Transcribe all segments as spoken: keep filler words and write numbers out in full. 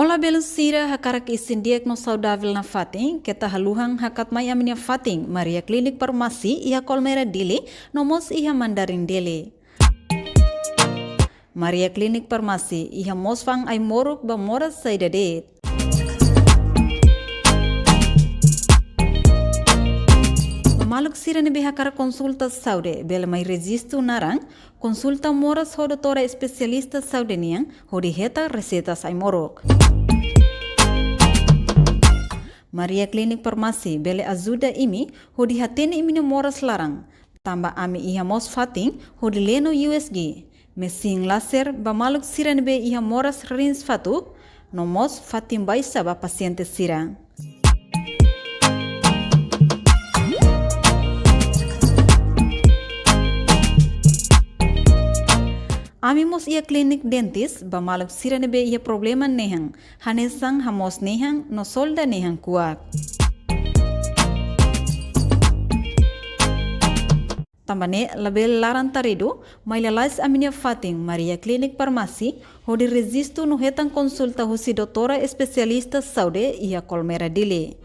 Olá belun sira, hakarak isin di'ak no saudavel nafatin, keta haluha hakat mai ami-nia fatin Maria Klinik Farmasi iha Kolmera Dili, no mós iha Mandarin Dili. Maria Klinik Farmasi iha mós fa'an ai-moruk ba moras saida de'it. Ba maluk sira ne'ebé hakarak konsulta saúde, bele mai rejistu naran, konsulta moras ho doutora espesialista saúde nian, hodi hetan reseitas ai-moruk. Maria Klinik Farmasi bele ajuda imi hodi hatene imi-nia moras laran. Tanba ami iha mós fatin hodi leno U S G, mesin laser ba maluk sira ne'ebé iha moras rins fatuk, no mós fatin baixa ba pasiente sira. Ami mós iha klinik dentis ba maluk sira ne'ebé iha problema nehan, hanesan hamoos nehan no solda nehan kuak. Tanba ne'e labele laran-taridu, mai lalais ami-nia fatin Maria Klinik Farmasi, hodi rejistu no hetan konsulta husi doutora espesialista saúde iha Kolmera Dili.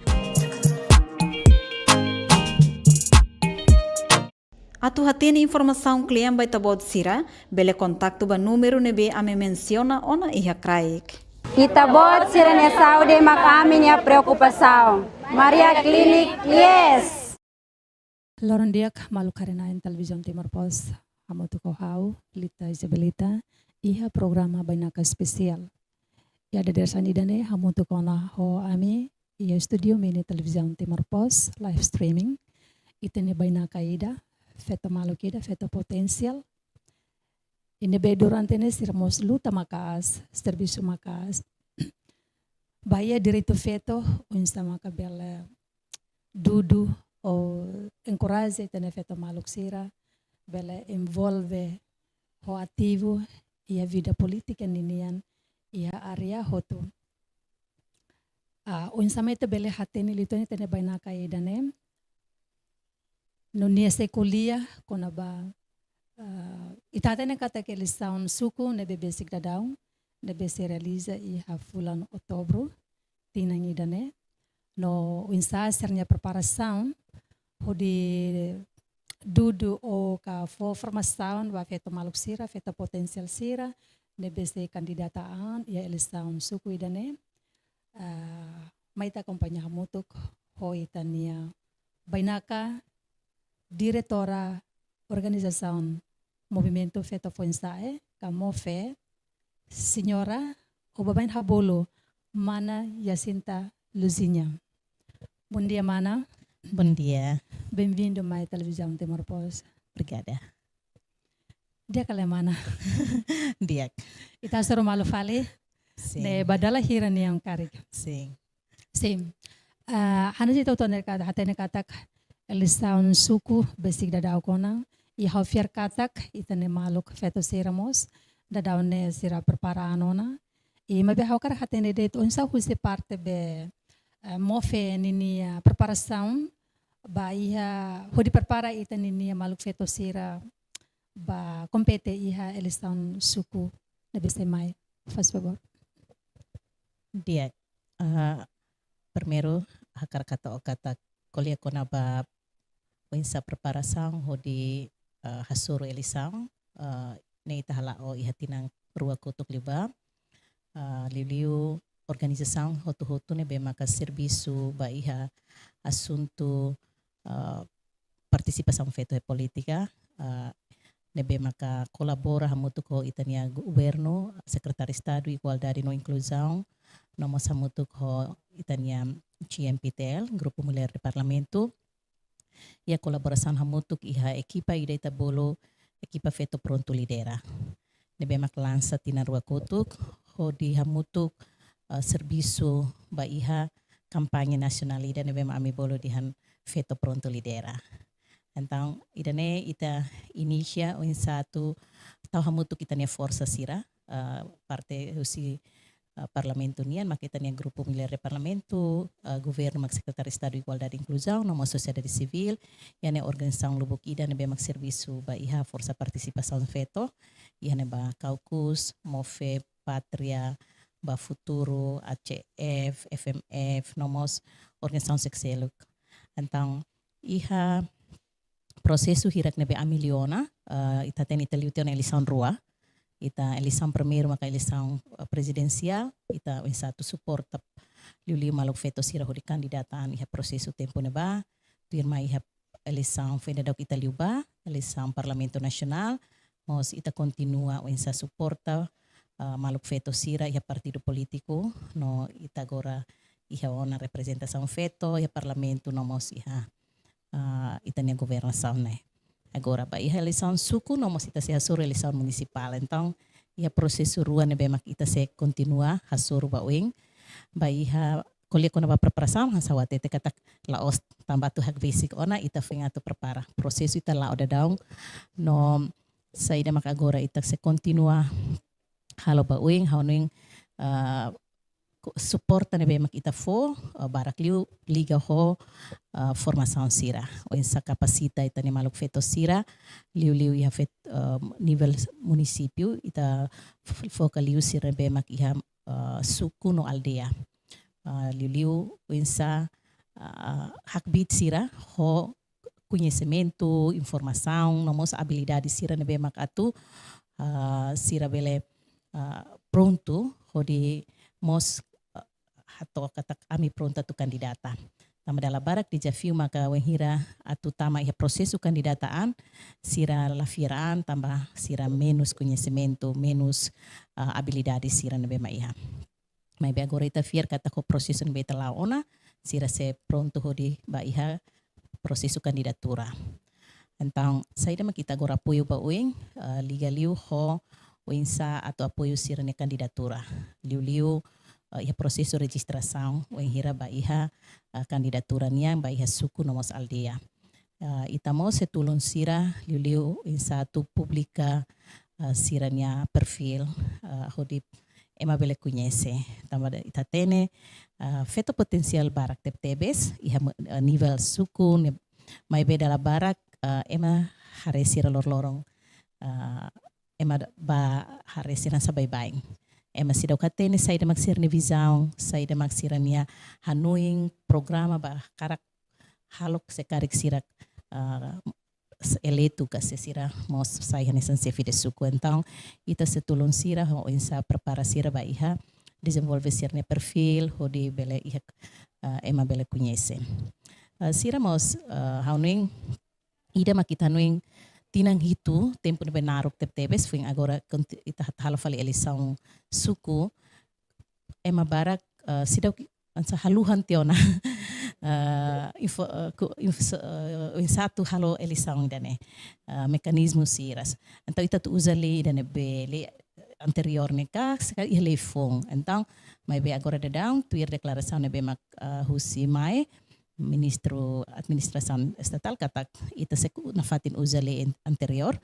Atu hatene informasaun kle'an ba ita-boot sira, bele kontaktu ba númeru ne'ebé ami mensiona ona iha kraik. Ita-boot sira-nia saúde mak ami-nia preokupasaun. Maria Klinik, yes! Loron di'ak, maluk haree-na'in Televizaun Timor Post, hamutuk ho ha'u, Lita Isabelita, iha programa Bainaka Espesiál. Iha dadeer-saan ida-ne'e, hamutuk ona ho ami, iha estúdiu mini Televizaun Timor Post, live streaming, ita-nia bainaka ida, feto maluk ida, feto potensiál. I ne'ebé durante ne'e sira mós luta maka'as, servisu maka'as. Ba iha direitu feto, oinsá maka bele dudu ou enkoraja ita-nia feto maluk sira, bele envolve ho ativu iha vida polítika ninian iha área hotu. Ah, oinsá mak ita bele hatene liután ita-nia bainaka ida-ne'e. No nia sei ko'alia kona-ba, ah, ita hatene katak eleisaun suku ne'ebé besik daudaun, ne'ebé sei realiza iha fulan Outubru, tinan ida-ne'e. No oinsá sira-nia preparasaun hodi dudu ou ka fó formasaun ba feto maluk sira, feto potensiál sira, ne'ebé sei kandidata an iha eleisaun suku ida-ne'e. Ah, mai ita akompaña hamutuk ho ita-nia bainaka, diretora organizasaun Movimentu Feto Foin-Sa'e, ka MOFE, señora, ou baibain habolu, mana Jacinta Luzinha. Bondia, mana. Bondia. Benvindu mai Televizaun Timor Post. Obrigada. Di'ak ka lae, mana? Di'ak. Ita hasoru malu fali. Sin. Ne'e ba dala hira nian karik? Sin. Sin. Ah, hanesan ita hotu hatene katak, hatene katak eleisaun suku besik daudaun ona, i ha'u fiar katak ita-nia maluk feto sira mós daudaun ne'e sira prepara an ona. I maibé ha'u hakarak hatene de'it oinsá husi parte be, eh, MOFE ninia preparasaun ba iha hodi prepara ita ninia maluk feto sira ba kompete iha eleisaun suku ne'ebé sei mai. Faz favor. Di'ak, ah, primeiru, hakarak hato'o katak ko'alia kona-ba oinsá preparasaun hodi, ah, hasoru eleisaun, ah, ne'e ita hala'o iha tinan rua kotuk liubá. Ah, liuliu organizasaun hotu-hotu ne'ebé maka servisu ba iha asuntu, ah, partisipasaun feto iha polítika, ah, ne'ebé maka kolabora hamutuk ho ita-nia governu, Sekretáriu Estadu Igualdade no Inkluzaun, no mós hamutuk ho ita-nia G M P T L, Grupu Mulher de Parlamentu, iha kolaborasaun hamutuk iha ekipa ida ita bolu ekipa Feto Prontu Lidera. Ne'ebé mak lansa tinan rua kotuk, hodi hamutuk, eh, servisu ba iha kampaña nasionál ida ne'ebé mak ami bolu dehan Feto Prontu Lidera. Entaun, ida-ne'e ita inisia oinsá atu tau hamutuk ita-nia forsa sira, eh, parte husi, eh, Parlamentu nian, maka ita-nia Grupu Mulher de Parlamentu, eh, governu mak Sekretáriu Estadu Igualdade Inkluzaun, no mós sosiedade sivíl, iha ne'e organizasaun lubuk ida ne'ebé mak servisu ba iha forsa partisipasaun feto, iha ne'ebá Kaukus, MOFE, Pátria, ba Futuru, A C F, F M F, no mós organizasaun sira seluk. Entaun, iha prosesu hirak ne'ebé ami liu ona, eh, ita hatene ita liu tiha ona eleisaun rua, ita eleisaun primeiru maka eleisaun, eh, prezidensiál, ita oinsá atu suporta liuliu maluk feto sira hodi kandidata an iha prosesu tempu ne'ebá, tuirmai iha eleisaun foin daudauk ita liu ba, eleisaun Parlamentu Nasionál, mós ita kontinua oinsá suporta, ah, maluk feto sira iha partidu polítiku, no ita agora iha ona reprezentasaun feto iha Parlamentu no mós iha, ah, ita-nia governasaun ne'e. Agora ba iha eleisaun suku no mós ita sei hasoru eleisaun munisipál. Entaun, iha prosesu rua ne'ebé mak ita sei kontinua hasoru ba oin. Ba iha ko'alia kona-ba preparasaun, hanesan ha'u hatete katak la'ós tanba atu hakbesik ona, ita foin atu prepara. Prosesu ita la'o daudaun, no saida mak agora ita sei kontinua halo ba oin, ha'u hanoin, ah, ko-, suporta ne'ebé mak ita fó, ah, barak liu liga ho, ah, formasaun sira. Oinsá kapasita ita-nia maluk feto sira, liuliu iha fet-, ah, nivel munisípiu, ita f-, foka liu sira ne'ebé mak iha, ah, suku no aldeia. Ah, liuliu oinsá, ah, hakbiit sira ho koñesimentu, informasaun, no mós abilidade sira ne'ebé mak atu, ah, sira bele, ah, prontu hodi mós, ah, hato'o katak ami prontu atu kandidata. Tanba dala barak dezafiu maka wainhira atu tama iha prosesu kandidata an, sira la fiar an tanba sira menus koñesimentu, menus, ah, abilidade sira ne'ebé mak iha. Maibé agora ita fiar katak ho prosesu ne'ebé ita la'o ona, sira sei prontu hodi ba iha prosesu kandidatura. Entaun, saida mak ita agora apoiu ba oin, ah, liga liu ho oinsá atu apoiu sira-nia kandidatura. Liuliu, ah, iha prosesu rejistrasaun, wainhira ba iha, ah, kandidatura nian, ba iha suku no mós aldeia. Ah, ita mós sei tulun sira, liuliu oinsá atu publika, ah, sira-nia perfíl, ah, hodi ema bele koñese. Tanba ita hatene, ah, feto potensiál barak tebetebes, iha me-, ah, nivel suku, ne-, maibé dala barak, ah, ema haree sira loroloron, ah, ema da-, bá haree sira hanesan baibain. Ema seidauk hatene saida mak sira-nia vizaun, saida mak sira-nia hanoin, programa ba hakarak halo se karik sira, ah, s-, eleitu ka se sira mós sai hanesan xefe de suku. Entaun, ita sei tulun sira, ho oinsá prepara sira ba iha, dezenvolve sira-nia perfíl, hodi bele iha, ah, ema bele koñese. Ah, sira mós, ah, ha'u hanoin, ida mak ita hanoin tinan hitu, tempu ne'ebé naruk tebetebes, foin agora konti-, ita hat-, halo fali eleisaun suku, ema barak, eh, seidauk hanesan haluha tiha ona, eh, info-, eh, ku-, info-, eh, oinsá atu halo eleisaun ida-ne'e, eh, mekanizmu sira. Entaun ita atu uza lei ida-ne'ebé, lei anteriór ne'e ka, se karik iha lei foun. Entaun, maibé agora daudaun, tuir deklarasaun ne'ebé mak, eh, husi MAE, Ministru Administrasaun Estatál katak ita sei ku-, nafatin uza lei an-, anteriór,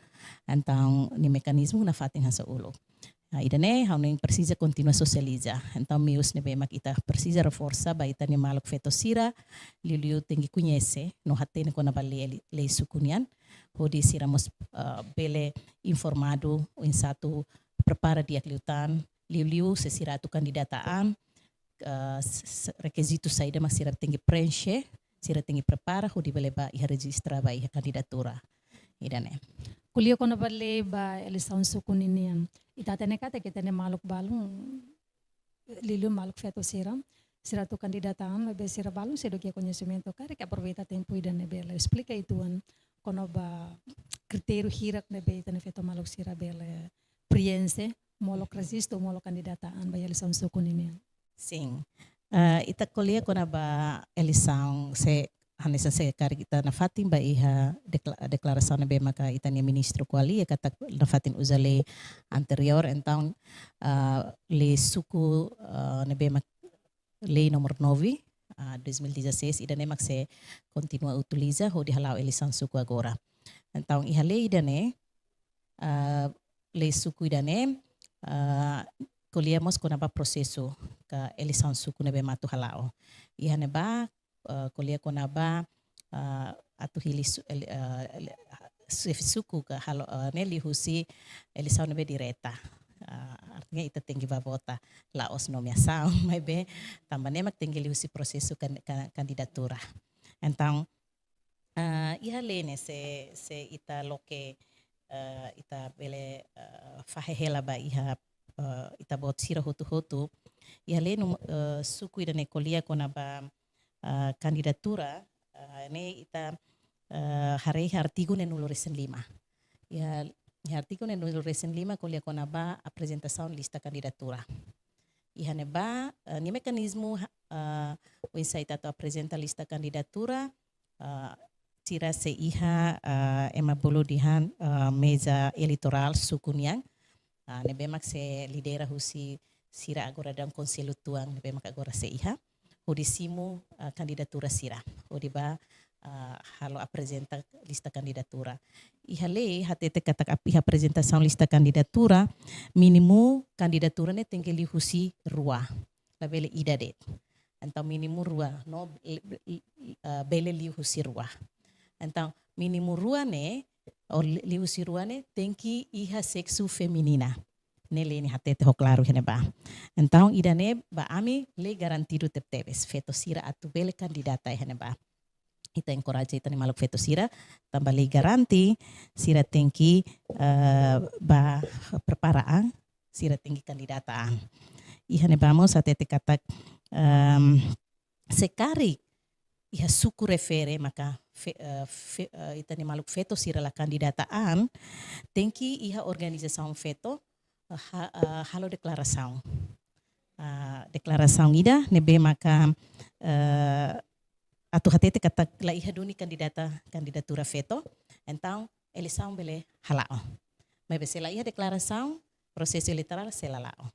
entaun nia mekanizmu nafatin hanesan uluk. Ah, ida-ne'e, ha'u hanoin presiza kontinua sosializa. Entaun, meius ne'ebé mak ita presiza reforsa ba ita-nia maluk feto sira, liuliu tenke koñese, no hatene kona-ba lei, lei suku nian, hodi sira mós, ah, bele informadu, oinsá atu prepara di'ak liután, liuliu se sira atu kandidata an, ah, s-, s-, rekizitu saida mak sira tenke preenxe, sira tenke prepara, hodi bele bá iha rejistra ba iha kandidatura. Ida-ne'e. Ko'alia kona-ba lei ba eleisaun suku ninian. Ita hatene katak ita-nia maluk balun, liuliu maluk feto sira, sira atu kandidata an, maibé sira balun seidauk iha koñesimentu. Karik aproveita tempu ida-ne'e bele esplika uitoan kona-ba kritériu hirak ne'ebé ita-nia feto maluk sira bele preenxe, molok rejistu, molok kandidata an ba eleisaun suku ninian. Sin. Ah, ita ko'alia kona-ba eleisaun se, hanesan se karik ita nafatin ba iha dekla-, deklarasaun ne'ebé maka ita-nia ministru ko'alia katak nafatin uza lei anteriór, entaun, ah, lei suku, ah, ne'ebé mak lei númeru nove, ah, dois mil e dezasseis, ida-ne'e mak sei kontinua utiliza hodi hala'o eleisaun suku agora. Entaun, iha lei ida-ne'e, ah, lei suku ida-ne'e, ah, ko'alia mós kona-ba prosesu ka eleisaun suku ne'ebé mak atu hala'o. Iha ne'ebá, ah, ko'alia kona-ba, ah, atu hili su-, ele-, ah, ele-, xefe suku ka halo, ah, ne'e liuhusi eleisaun ne'ebé direta. Ah, artinya ita tenke ba vota, la'ós nomeasaun, maibé tanba ne'e mak tenke liuhusi prosesu kan-, kan-, kandidatura. Entaun, ah, iha lei ne'e se, se ita loke, ah, ita bele, ah, fahe hela ba iha, ah, ita-boot sira hotu-hotu. Iha lei num-, ah, suku ida-ne'e ko'alia kona-ba, ah, kandidatura, ah, ne'e ita, ah, haree iha artigu neenulu resin lima. Iha, iha artigu neenulu resin lima ko'alia kona-ba aprezentasaun lista kandidatura. Iha ne'ebá, eh, nia mekanizmu, eh, oinsá ita atu aprezenta lista kandidatura, eh, sira sei iha, eh, ema bolu dehan, eh, meza eleitorál suku nian, eh, ne'ebé mak sei lidera husi sira agora daudaun konsellu tuan, ne'ebé mak agora sei iha, hodi simu, eh, kandidatura sira, hodi ba, eh, halo aprezenta lista kandidatura. Iha lei hatete katak ap-, iha aprezentasaun lista kandidatura, mínimu kandidatura ne'e tenke liuhusi rua, labele ida de'it. Entaun mínimu rua, no, eh, bele liuhusi rua. Entaun mínimu rua ne'e, ou li-, liuhusi rua ne'e, tenke iha seksu feminina. Ne'e lei ne'e hatete ho klaru iha ne'ebá. Entaun ida-ne'e ba ami lei garantidu tebetebes. Feto sira atu bele kandidata iha ne'ebá. Ita enkoraja ita-nia maluk feto sira, tanba lei garante, sira tenke, eh, ba prepara an, sira tenke kandidata an. Iha ne'ebá mós hatete katak, em, se karik iha suku refere maka fe-, eh, fe-, eh, ita-nia maluk feto sira la kandidata an, tenke iha organizasaun feto, eh, ha-, eh, halo deklarasaun. Ah, deklarasaun ida ne'ebé maka, eh, atu hatete katak la iha duni kandidata, kandidatura feto, entaun eleisaun bele hala'o. Maibé se la iha deklarasaun, prosesu eleitorál sei la la'o.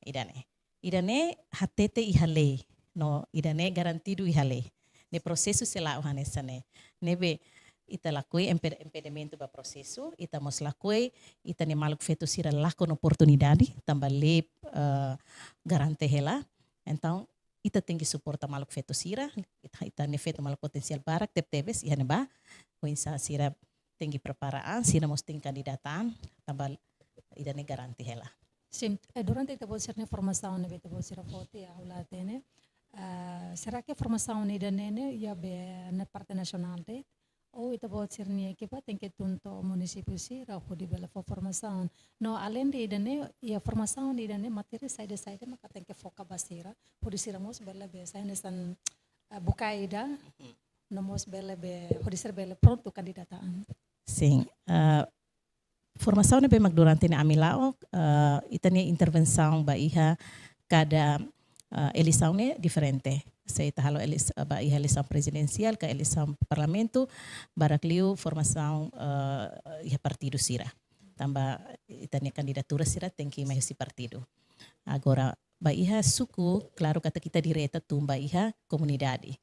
Ida-ne'e. Ida-ne'e hatete iha lei. No ida-ne'e garantidu iha lei. Ne'e prosesu sei la'o hanesan ne'e. Ne'ebé ita lakohi impe-, impedimentu ba prosesu, ita mós lakohi, ita-nia maluk feto sira lakon oportunidade, tanba lei, eh, garante hela. Entaun, ita tenke suporta maluk feto sira, ita, ita-nia feto maluk potensiál barak tebetebes, iha ne'ebá, oinsá sira tenke prepara an, sira mós tenke kandidata an, tanba ida-ne'e garante hela. Sin, eh, durante ita-boot sira-nia formasaun ne'ebé ita-boot sira foti, ha'u la hatene, eh, será que formasaun ida-ne'e ne'e iha be ne'e parte nasionál de'it? Ou ita-boot sira-nia ekipa tenke tun to'o munisípiu sira hodi bele fó formasaun. No aleinde ida-ne'e, iha formasaun ida-ne'e matéria saida-saida maka tenke foka ba sira, hodi sira mós bele be sai hanesan, eh, bukae ida, no mós bele be, hodi sira bele prontu kandidata an. Sin, eh, formasaun ne'ebé mak durante ne'e ami la'o, eh, ita-nia intervensaun ba iha kada, eh, eleisaun ne'e diferente. Se ita halo elis-, ba iha eleisaun prezidensiál ka eleisaun parlamentu, barak liu formasaun, eh, iha partidu sira. Tanba ita-nia kandidatura sira tenke mai husi partidu. Agora, ba iha suku, klaru katak ita direta tun ba iha komunidade.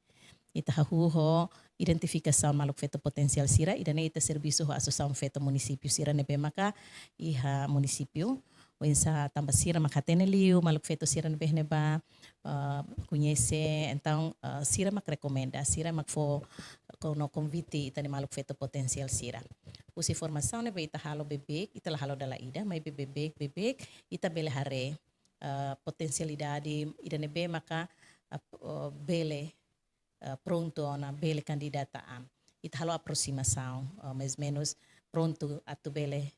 Ita hahú ho identifikasaun maluk feto potensiál sira, ida-ne'e ita servisu ho asosiasaun feto munisípiu sira ne'ebé maka iha munisípiu. Oinsá tanba sira mak hatene liu maluk feto sira ne'ebé ne'ebá, eh, koñese, entaun, eh, sira mak rekomenda, sira mak fó ko-, no konvite ita-nia maluk feto potensiál sira. Husi formasaun ne'ebé ita halo beibeik, ita la halo dala ida, maibé beibeik, beibeik, ita bele haree, eh, potensialidade ida ne'ebé maka, eh, bele, eh, prontu ona bele kandidata an. Ita halo aproximasaun, eh, mais menus prontu atu bele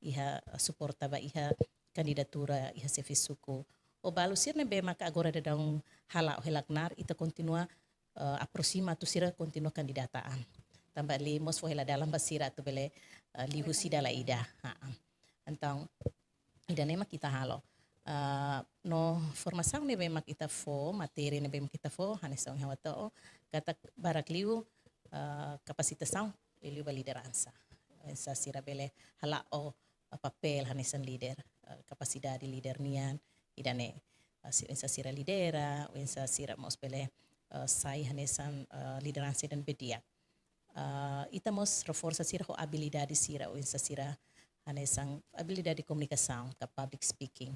iha suporta ba iha kandidatura iha xefe suku. Ou balu sira ne'ebé maka agora daudaun hala'o hela knaar, ita kontinua, eh, aproxima atu sira kontinua kandidata an. Tanba lei mós fó hela dalan ba sira atu bele, eh, liuhusi dala ida. Ha. Entaun, ida-ne'e mak ita halo. Ah, no formasaun ne'ebé mak ita fó, matéria ne'ebé mak ita fó, hanesan ohin ha'u hato'o, katak barak liu, ah, kapasitasaun liuliu ba lideransa. Oinsá sira bele hala'o, ah, papél hanesan líder, ah, kapasidade líder nian, ida-ne'e, ah, si-, oinsá sira lidera, oinsá sira mós bele, ah, sai hanesan, ah, lideransa ida ne'ebé di'ak. Ah, ita mós reforsa sira ho abilidade sira, oinsá sira hanesan abilidade komunikasaun, ka public speaking,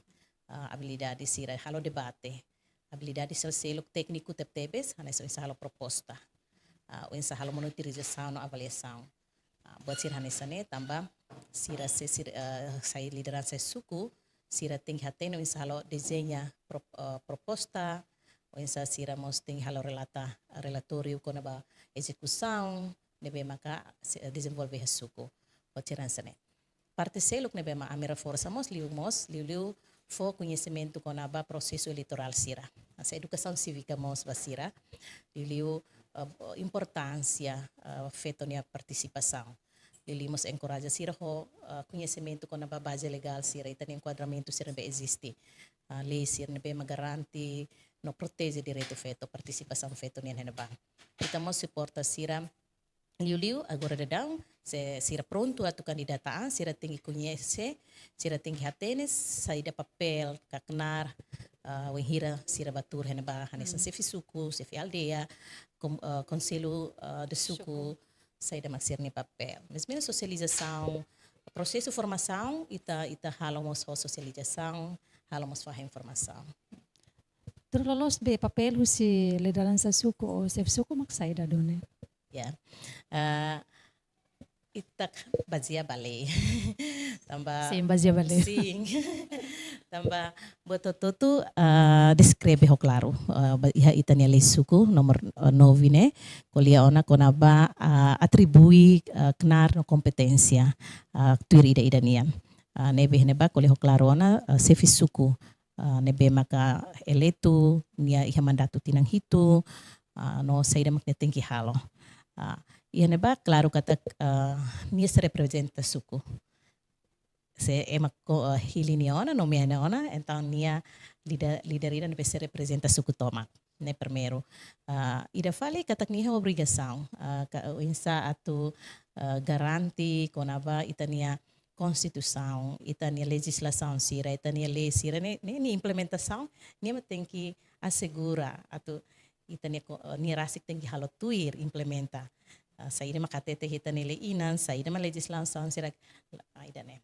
ah, abilidade sira halo debate, abilidade seluk-seluk tékniku tebetebes, hanesan oinsá halo proposta, ah, oinsá halo monitorizasaun no avaliasaun. Ah, buat sira hanesan ne'e, tanba sira se sira, eh, sai lideransa suku, sira tenke hatene oinsá halo dezeña pro-, eh, proposta, oinsá sira mós tenke halo relata, relatóriu kona-ba ezekusaun ne'ebé maka se, dezenvolve iha suku. Buat sira hanesan ne'e. Parte seluk ne'ebé mak ami reforsa mós, liu mós, liuliu fó koñesimentu kona-ba prosesu eleitorál sira. Hanesan edukasaun sívika mós ba sira, liuliu, eh, importánsia, eh, feto nia partisipasaun. Liuliu mós enkoraja sira ho, eh, koñesimentu kona-ba baze legál sira, ita-nia enkuadramentu sira ne'ebé eziste. Ah, lei sira ne'ebé mak garante no proteje direitu feto, partisipasaun feto nian iha ne'ebá. Ita mós suporta sira liuliu agora daudaun, se sira prontu atu kandidata an, sira tenke koñese, sira tenke hatene saida papél ka knaar, ah, wainhira sira bá tuur iha ne'ebá, hanesan, hmm, xefe suku, xefe aldeia, kom-, ah, konsellu, ah, de suku, suku, saida mak sira-nia papél. Mezmu sosializasaun, prosesu formasaun, ita, ita halo mós ho sosializasaun, halo mós fahe informasaun. Tuir loloos be papél husi lideransa suku ou xefe suku mak saida duni? Ya. Ah, ita bazeia ba lei. Tanba, sin, bazeia ba lei. Sin. Tanba buat hotu-hotu, ah, deskreve ho klaru. Ah, ba, iha ita-nia lei suku nomor, ah, nove ne'e, ko'alia ona kona-ba, ah, atribui, ah, knaar no kompeténsia, ah, tuir ida-idak nian. Ah, ne'ebé iha ne'ebá ko'alia ho klaru ona, ah, xefe suku, ah, ne'ebé maka eleitu, nia iha mandatu tinan hitu, ah, no saida mak nia tenke halo. Ah, iha ne'ebá klaru katak, ah, nia sei reprezenta suku. Se ema ko-, ah, hili nia ona, nomeia nia ona, entaun nia líder, líder ida ne'ebé sei reprezenta suku tomak. Ne'e primeiru. Ah, ida fali katak nia iha obrigasaun, ah, ka, oinsá atu, ah, garante kona-ba ita-nia konstituisaun, ita-nia lejizlasaun sira, ita-nia lei sira, ne'e, ne'e, nia implementasaun, nia mak tenke asegura atu ita-nia ko-, nia rasik tenke halo tuir implementa. Ah, saida mak hatete iha ita-nia lei-inan, saida mak lejizlasaun sira, ah, ida-ne'e.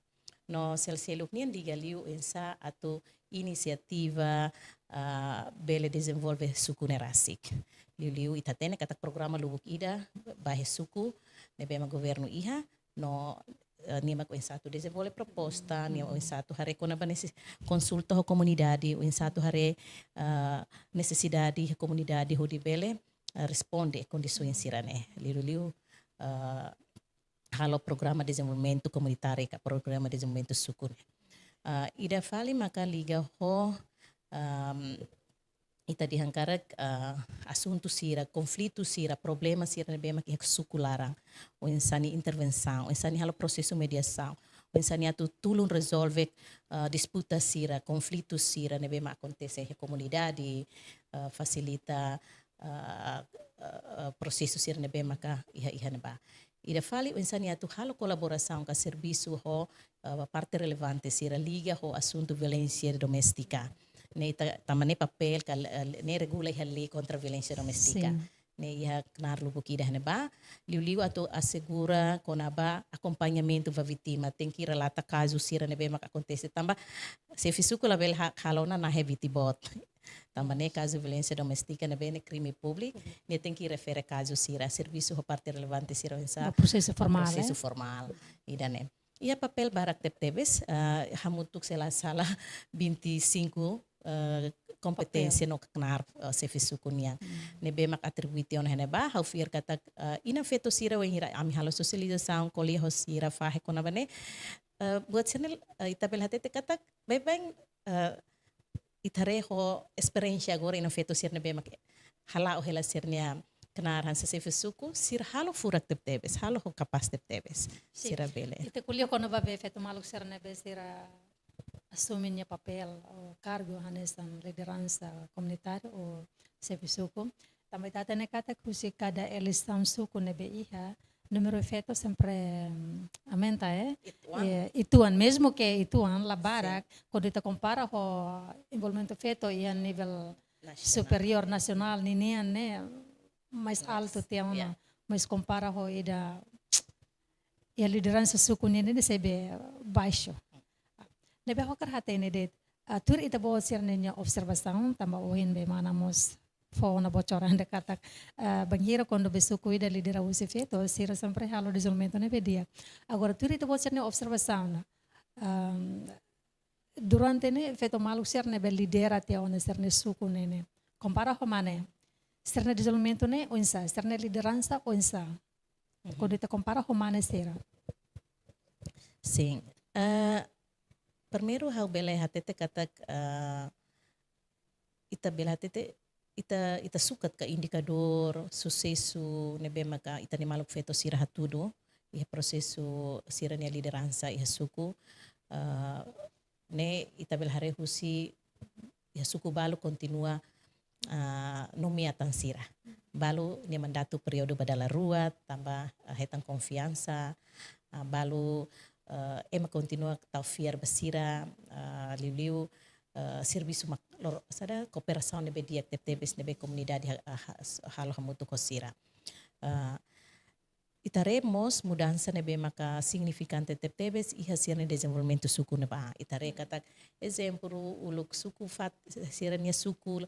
No sel-seluk nian liga liu oinsá atu inisiativa, ah, bele dezenvolve suku ne'e rasik. Liuliu ita hatene katak programa lubuk ida ba iha suku ne'ebé mak governu iha, no, eh, nia mak oinsá atu dezenvolve proposta, nia mak oinsá atu haree kona-ba neses-, konsulta ho komunidade, oinsá atu haree, ah, nesesidade iha komunidade hodi bele, ah, responde kondisaun sira-ne'e. Liuliu, ah, halo programa dezenvolvimentu komunitáriu ka programa dezenvolvimentu suku ne'e. Ah, ida fali maka liga ho, am, ita dehan karik, ah, asuntu sira, konflitu sira, problema sira ne'ebé mak iha suku laran. Oinsá nia intervensaun, oinsá nia halo prosesu mediasaun, oinsá nia atu tulun rezolve, ah, disputa sira, konflitu sira ne'ebé mak akontese iha komunidade, ah, fasilita, ah, ah, ah, prosesu sira ne'ebé maka iha, iha ne'ebá. Ida fali oinsá nia atu halo kolaborasaun ka servisu ho, ah, parte relevante sira liga ho asuntu violénsia doméstika. Ne'e ita, tanba ne'e papél ka, eh, ne'e regula iha lei kontra violénsia doméstika. Sin. Ne'e iha knaar lubuk ida iha ne'ebá, liuliu atu asegura kona-ba akompañamentu ba vítima, tenke relata kazu sira ne'ebé mak akontese. Tanba xefe suku labele ha-, halo ona nahe viti boot. Tanba ne'e kazu violénsia doméstika ne'ebé ne'e krime públiku, ne'e tenke refere kazu sira, servisu ho parte relevante sira oinsá. Ba prosesu formál, prosesu, eh? Formál, ida-ne'e. Iha papél barak tebetebes, ah, hamutuk se la sala vinte e cinco, ah, kompeténsia, papél, no knaar, ah, xefe suku nian. Hmm. Ne'ebé mak atribui tiha ona iha ne'ebá, ha'u fiar katak, ah, inan-feto sira wainhira ami halo sosializasaun, ko'alia ho sira, fahe kona-ba ne'e, ah, buat sira-ne'e, ah, ita bele hatete katak, baibain, ah, ita haree ho esperiénsia agora inan-feto sira ne'ebé mak hala'o hela sira-nia knaar hanesan xefe suku, sira halo furak tebetebes, halo ho kapás tebetebes. Sin. Sira bele. Ita ko'alia kona-ba be feto maluk sira ne'ebé sira asume nia papél ou kargu hanesan lideransa komunitária ou xefe suku. Tanba ita hatene katak husi kada eleisaun suku ne'ebé iha, númeru feto sempre, mm, aumenta, eh? Uitoan. Eh, uitoan, mezmu ke uitoan la barak, sin, kuandu ita kompara ho envolvimentu feto iha nivel, nasionál, superiór, nasionál ninian ne'e mais, yes, altu tiha ona. Yeah. Mais kompara ho ida iha lideransa suku nian ne'e sei be baixu. Ne'ebé ha'u hakarak hatene de'it, ah, tuir ita-boot sira-nia observasaun, tanba ohin be mana mós fó ona bocoran de'it katak, eh, bainhira kuandu be suku ida lidera husi feto, sira sempre halo dezenvolvimentu ne'ebé di'ak. Agora, tuir ita-boot sira-nia observasaun, ehm, durante ne'e feto maluk sira ne'ebé lidera tiha ona sira-nia suku ne'e ne'e, kompara ho mane, sira-nia dezenvolvimentu ne'e oinsá, sira-nia lideransa oinsá? Kuandu ita kompara ho mane sira? Sin. Eh, primeiru ha'u bele hatete katak, eh, ita bele hatete, ita, ita sukat ka indikadór susesu ne'ebé maka ita-nia maluk feto sira hatudu iha prosesu sira-nia lideransa iha suku, eh, ne'e ita bele haree husi iha suku balu kontinua, ah, nomeia tan sira. Balu nia mandatu períodu ba dala rua, tanba, ah, hetan konfiansa, ah, balu, eh, ema kontinua tau fiar ba sira, ah, liuliu, eh, servisu mak lor-, saida, kooperasaun ne'ebé di'ak tebetebes ne'ebé komunidade ha-, ha-, halo hamutuk ho sira. Eh, ita haree mós mudansa ne'ebé maka signifikante tebetebes iha sira-nia dezenvolvimentu suku ne'ebá. Ita haree katak ezemplu uluk suku fat-, sira-nia suku,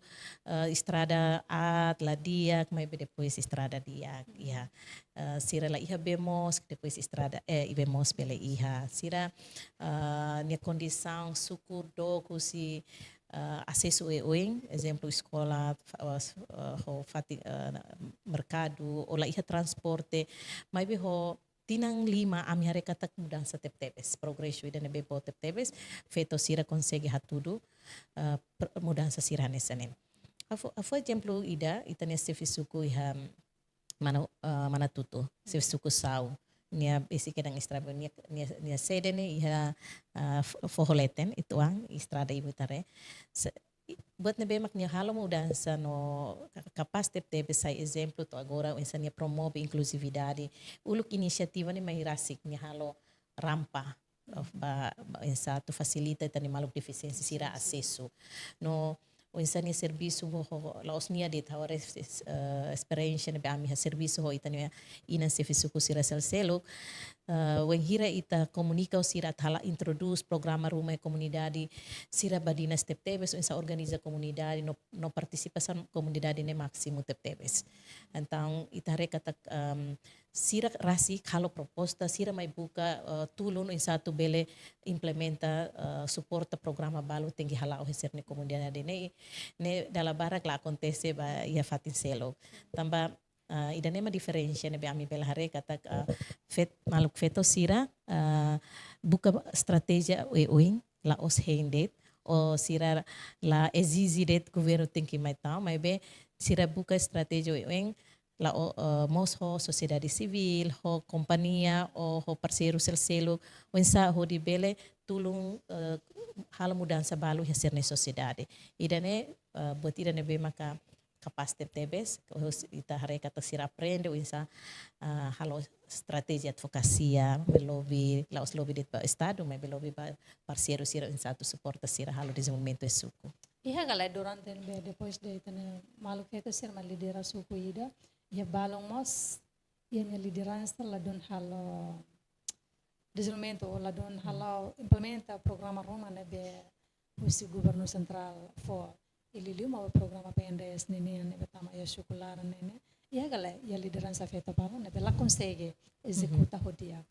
eh, estrada aat la di'ak, maibé depois estrada di'ak, iha. Eh, sira la iha bee moos, depois estrada, eh, bee moos bele iha. Sira, eh, nia kondisaun suku dook husi, eh, asesu oioin, ezemplu eskola, fa-, eh, ho fatin, eh, merkadu, ou la iha transporte, maibé ho tinan lima ami haree katak mudansa tebetebes, progresu ida ne'ebé boot tebetebes, feto sira konsege hatudu, eh, per-, mudansa sira hanesan ne'e. Ha'u fó, ha'u fó ezemplu ida, ita-nia xefe suku iha Mana-, eh, Manatutu, xefe suku Sau. Nia besik kedan estrada, nia, nia, nia sede ne'e iha, eh, fo-, foho leten, uitoan, estrada imi haree. Se-, i-, buat ne'ebé mak nia halo mudansa no ka-, kapás tebetebes sai ezemplu to'o agora, oinsá nia promove inkluzividade. Uluk inisiativa ne'e mai rasik nia halo rampa, eh, ba, ba, oinsá atu fasilita ita-nia maluk defisiénsia sira asesu. No oinsá nia servisu ho, ho, la'ós nia de'it, ha'u haree, eh, esperiénsia ne'ebé ami iha servisu ho ita-nia inan xefe suku sira seluk-seluk. Eh, wainhira ita komunika ho sira atu halo introdús programa ruma iha komunidade, sira badinas tebetebes oinsá organiza komunidade no, no partisipasaun komunidade ne'e másimu tebetebes. Entaun, ita haree katak, ehm, sira rasik halo proposta, sira mai buka, eh, tulun oinsá atu bele implementa, eh, suporta programa balu tenke hala'o iha sira-nia komunidade ne'e, ne'e dala barak la akontese ba iha fatin seluk. Tanba, eh, ida-ne'e mak diferensa ne'ebé ami bele haree katak, eh, fet-, maluk feto sira, eh, buka estratéjia oioin, la'ós hein de'it, ou sira la ezije de'it governu tenke mai tau, maibé sira buka estratéjia oioin, la'o, eh, mós ho sosiedade sivíl, ho kompañia, ou ho parseiru seluk-seluk, oinsá hodi bele tulun, eh, halo mudansa balu iha sira-nia sosiedade. Ida-ne'e, eh, buat ida ne'ebé maka kapás tebetebes, hus-, ita haree katak sira aprende, oinsá, eh, halo estratéjia advokasia, be lobi, la'ós lobi de'it ba Estadu, maibé lobi ba parseiru sira oinsá atu suporta sira halo dezenvolvimentu iha suku. Iha ka lae durante be depois de ita-nia maluk feto sira mai lidera suku ida, iha balun mós, iha nia lideransa ladún halo dezenvolvimentu ou ladún halo implementa programa ruma ne'ebé husi governu sentrál fó, i liuliu mak programa P N D S ninian ne'ebé tama iha suku laran ne'e ne'e. Iha ka lae, iha lideransa feto balun ne'ebé la konsege ezekuta ho di'ak.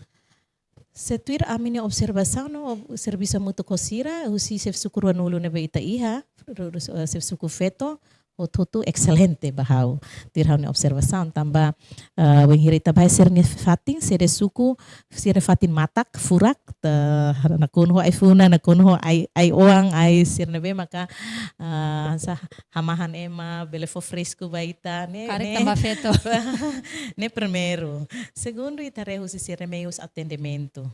Se tuir ami-nia observasaun no servisu hamutuk ho sira, husi xefe suku ruanulu ne'ebé ita iha, ru-, ru-, eh, xefe suku feto, hotu-hotu exelente ba ha'u. Tuir ha'u-nia observasaun, tanba, eh, wainhira ita bá iha sira-nia fatin, sira-nia suku, sira-nia fatin matak, furak, te-, nakonu ho ai-funa, nakonu ho ai, ai-oan, ai sira ne'ebé maka, eh, hanesan hamahan ema, bele fó fresku ba ita, ne'e, karik ne'e tanba feto. Ne'e primeiru. Segundu, ita haree husi sira-nia meius atendimentu,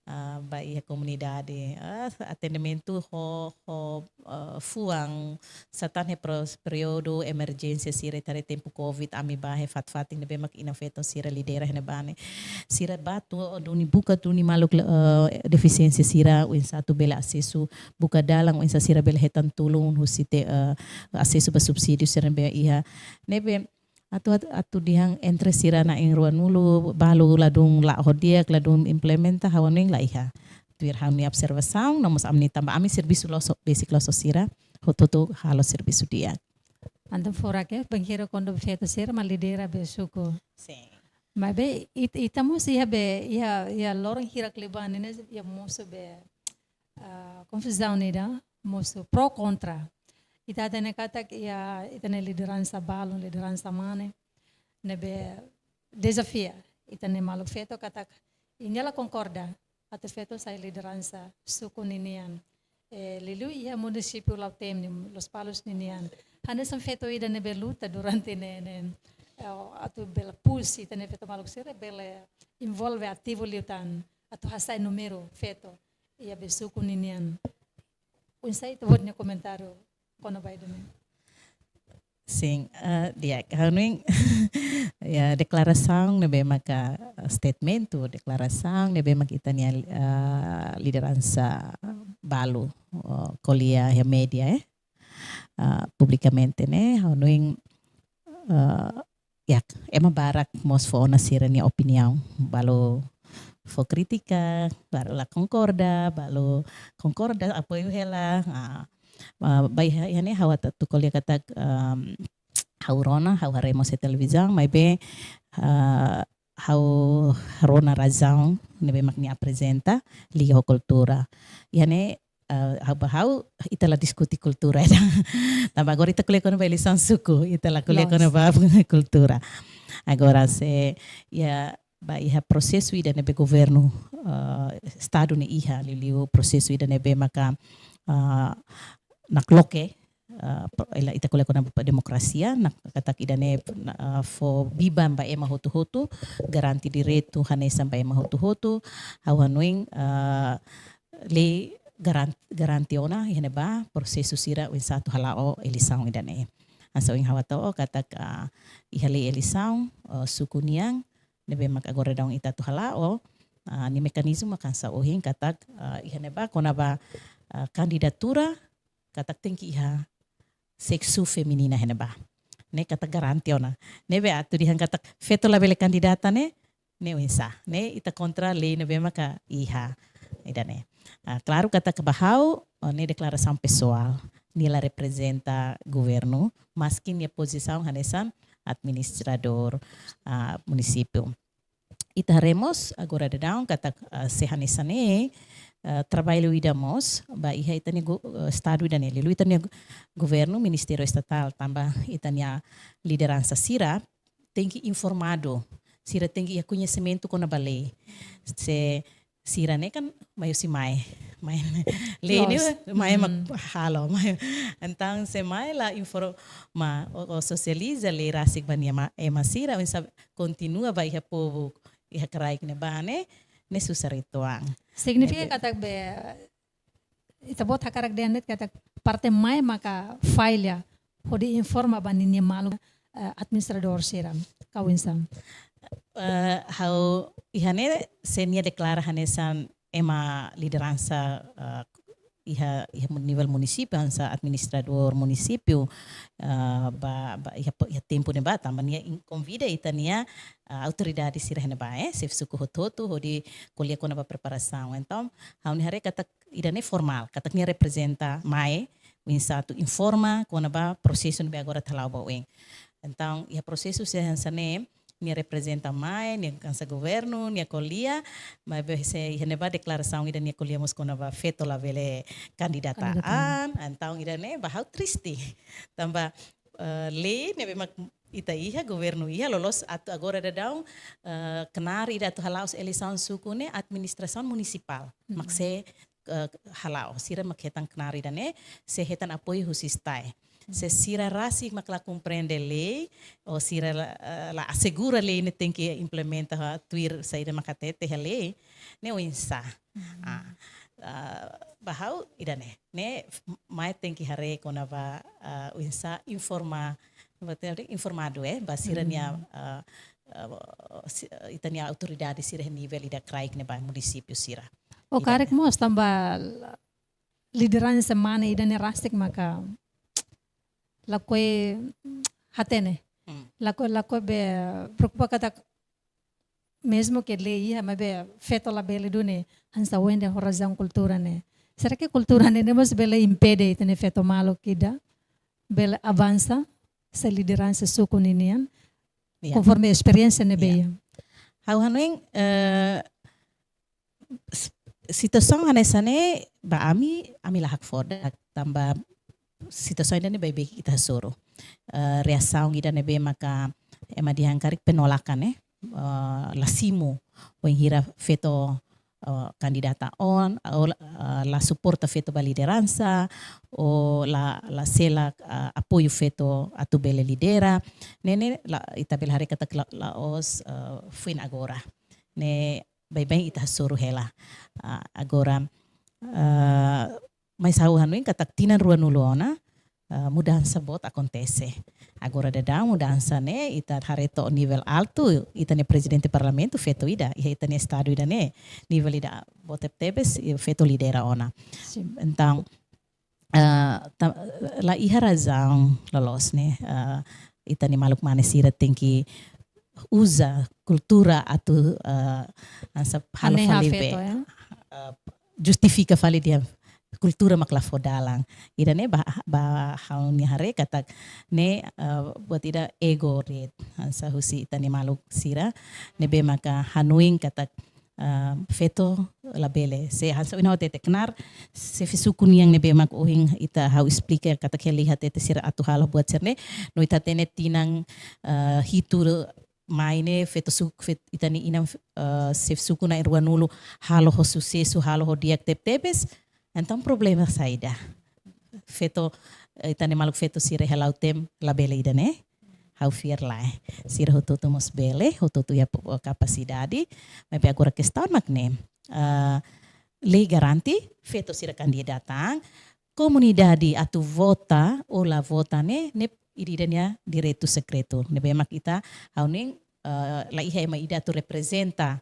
ah, ba iha komunidade. Ah, atendimentu ho, ho, ah, fuan, sá tan iha pros-, períodu emerjénsia sira, ita haree tempu covid, ami bá iha fatin-fatin ne'ebé mak inan feto sira lidera iha ne'ebá ne'e. Sira bá atu duni buka duni maluk, eh, defisiénsia sira, oinsá atu bele asesu, buka dalan oinsá sira bele hetan tulun husi te-, eh, asesu ba subsídiu sira ne'ebé iha. Ne'ebé atu, atu, atu dehan entre sira na'in ruanulu balu ladún la'o ho di'ak, ladún implementa, ha'u hanoin la iha. Tuir ha'u-nia observasaun, no mós ami-nia tanba ami servisu loos, besik loos ho sira, hotu-hotu halo servisu di'ak. Entaun foin ke bainhira kuandu feto sira mak lidera be suku. Sin. Maibé it- ita mós iha be iha iha loron hirak liubá ne'e iha mosu be ah, konfuzaun ida mosu pro kontra. Ita hatene katak iha ita-nia lideransa balun, lideransa mane ne'ebé dezafia ita-nia maluk feto katak nia la konkorda atu feto sai lideransa suku ninian. Eh, liuliu iha munisípiu Lautém nian, Lospalos ninian. Hanesan feto ida ne'ebé luta durante ne'e, ne'e, eh, atu bele push ita-nia feto maluk sira bele envolve ativu liután atu hasai númeru feto iha be suku ninian. Oinsá ita-boot nia komentáriu kona-ba ida-ne'e? Sin, eh, di'ak, ha'u hanoin, ya, deklarasaun ne'ebé maka, eh, statement, deklarasaun ne'ebé maka ita-nia, eh, lideransa balu, oh, ko'alia iha média, eh, eh, publikamente ne'e, ha'u hanoin, eh, ya, ema barak mós fó ona sira-nia opiniaun, balu fó krítika, balu la konkorda, balu konkorda, apoiu hela, ah, ah, ba iha, iha ne'e ha'u atu ko'alia katak, ehm, ha'u rona, ha'u haree mós iha televizaun, maibé, ah, ha'u rona razaun ne'ebé mak nia aprezenta liga ho kultura. Iha ne'e, ah, ha'u ba ha'u ita la diskute kultura ida. Tanba agora ita ko'alia kona-ba eleisaun suku, ita la ko'alia kona-ba kultura. Agora se, ya, ba iha prosesu ida ne'ebé governu, ah, estadu ne'e iha, liuliu prosesu ida ne'ebé maka, ah, nakloke, ah, pro- ela ita ko'alia kona-ba demokrasia, nak katak ida-ne'e, ah, fó biban ba ema hotu-hotu, garante direitu hanesan ba ema hotu-hotu, ha'u hanoin, ah, lei garan- garante ona iha ne'ebá prosesu sira oinsá atu hala'o eleisaun ida-ne'e. Hanesan ohin ha'u hato'o katak, ah, iha lei eleisaun, ah, suku nian, ne'ebé mak agora daudaun ita atu hala'o, ah, nia mekanizmu mak hanesan ohin katak, ah, iha ne'ebá kona-ba, ah, kandidatura katak tenke iha seksu feminina iha ne'ebá. Ne'e katak garante ona. Ne'ebé atu dehan katak feto labele kandidata ne'e, ne'e oinsá. Ne'e ita kontra lei ne'ebé maka iha. Ida-ne'e. Ah, klaru katak ba ha'u, oh, ne'e deklarasaun pesoál. Nia la reprezenta governu, maski nia pozisaun hanesan administradór, ah, munisípiu. Ita haree mós agora daudaun katak, ah, se hanesan ne'e, ah, traballu ida mós ba iha ita-nia go- ah, estadu ida-ne'e, liuliu ita-nia go- governu, ministériu estatál, tanba ita-nia lideransa sira tenke informadu, sira tenke iha koñesimentu kona-ba lei. Se sira ne'e kan mai husi mai, mai lei ne'e mai mak halo, mai. Entaun se mai la informa, ou, ou sosializa lei rasik ba nia ma- ema sira, oinsá kontinua ba iha povu iha kraik ne'ebá ne'e, ne'e susar uitoan. Signifika katak be ita-boot hakarak dehan de'it katak parte mai maka falla hodi informa ba ninia maluk, eh, administradór sira, ka oinsá? Eh, ha'u iha ne'e se nia deklara hanesan ema lideransa, eh, iha, iha mu- nivel munisípiu, hanesan administradór munisípiu, eh, ba, ba iha po- iha tempu ne'ebá, tanba nia in- konvida ita-nia, eh, autoridade sira iha ne'ebá, eh, xefe suku hotu-hotu, hodi ko'alia kona-ba preparasaun. Entaun, ha'u-nia haree katak ida-ne'e formál, katak nia reprezenta mai, oinsá atu informa kona-ba prosesu ne'ebé agora atu hala'o ba oin. Entaun, iha prosesu se hanesan ne'e, nia reprezenta mai, nia hanesan governu, nia ko'alia, maibé se iha ne'ebá deklarasaun ida nia ko'alia mós kona-ba feto labele kandidata an, entaun ida-ne'e ba ha'u triste. Tanba, eh, lei ne'ebé mak ita iha, governu iha, loloos atu agora daudaun, eh, knaar ida atu hala'o eleisaun suku ne'e administrasaun munisipál. Mak sei, eh, hala'o, sira mak hetan knaar ida-ne'e, sei hetan apoiu husi STAE. Se sira rasik mak la komprende lei, ou sira la, eh, la asegura lei ne'e tenke implementa ho tuir saida mak hatete iha lei, ne'e oinsá. Ah, ah, ba ha'u ida-ne'e, ne'e f- mai tenke haree kona-ba, ah, oinsá informa, informadu, eh, ba sira-nia, ah, ah, si- ah, ita-nia autoridade sira nivel ida kraik ne'ebá munisípiu sira. Ou karik mós tanba lideransa mane ida-ne'e rasik maka lakohi hatene. Lakohi, lakohi be preokupa katak mezmu ke lei iha, maibé feto labele duni hanesan ohin dehan ho razaun kultura ne'e. Será ke kultura ne'e, ne'e mós bele impede ita-nia feto maluk ida bele avansa? sai lideransa suku ninian, ya, konforme esperiénsia ne'ebé, ya, iha. Ha'u hanoin, eh, s-, situasaun hanesan ne'e ba ami, ami la hakfodak tanba situasaun ida-ne'e baibain ita hasoru. Eh, reasaun ida ne'ebé maka ema dehan karik penolakan, eh, eh, la simu wainhira feto, eh, kandidata ona, ou, eh, la suporta feto ba lideransa, ou la, la sela, eh, apoiu feto atu bele lidera. Ne'e ne'e la, ita bele haree katak la, la'ós, eh, foin agora. Ne'e baibain ita hasoru hela. Ah, agora, ah, mas ha'u hanoin katak tinan ruanulu ona, ah, mudansa boot akontese. Agora daudaun mudansa ne'e, ita haree to'o nivel altu, ita-nia prezidente parlamentu feto ida, iha ita-nia estadu ida-ne'e, nivel ida boot tebetebes, eh, feto lidera ona. Sin. Entaun, ah, ta-, la iha razaun loloos ne'e, ah, ita-nia maluk mane sira tenke uza kultura atu, ah, hanesan halo, hanehan fali feto, be, ya, ah, justifika fali dehan kultura mak la fó dalan. Ida-ne'e ba, ba ha'u-nia haree katak ne'e, ah, buat ida ego de'it, hanesan husi ita-nia maluk sira ne'ebé maka hanoin katak, ah, feto labele. Se hanesan ohin ha'u hatete knaar, xefe suku nian ne'ebé mak ohin ita ha'u esplika katak hela iha hatete sira atu halo buat sira-ne'e, no ita hatene tinan, ah, hitu mai ne'e feto suku, fet-, ita-nia inan, eh, xefe suku na'in ruanulu halo ho susesu, halo ho di'ak tebetebes. Entaun problema saida? Feto, eh, ita-nia maluk feto sira iha Lautém labele ida-ne'e? Ha'u fiar lae. Sira hotu-hotu mós bele, hotu-hotu iha po-, kapasidade. Maibé agora kestaun mak ne'e, eh, lei garante feto sira kandidata an, komunidade atu vota ou la vota ne'e, ne'e ida-idak nia direitu sekretu. Ne'ebé mak ita hanoin, eh, la iha ema ida atu reprezenta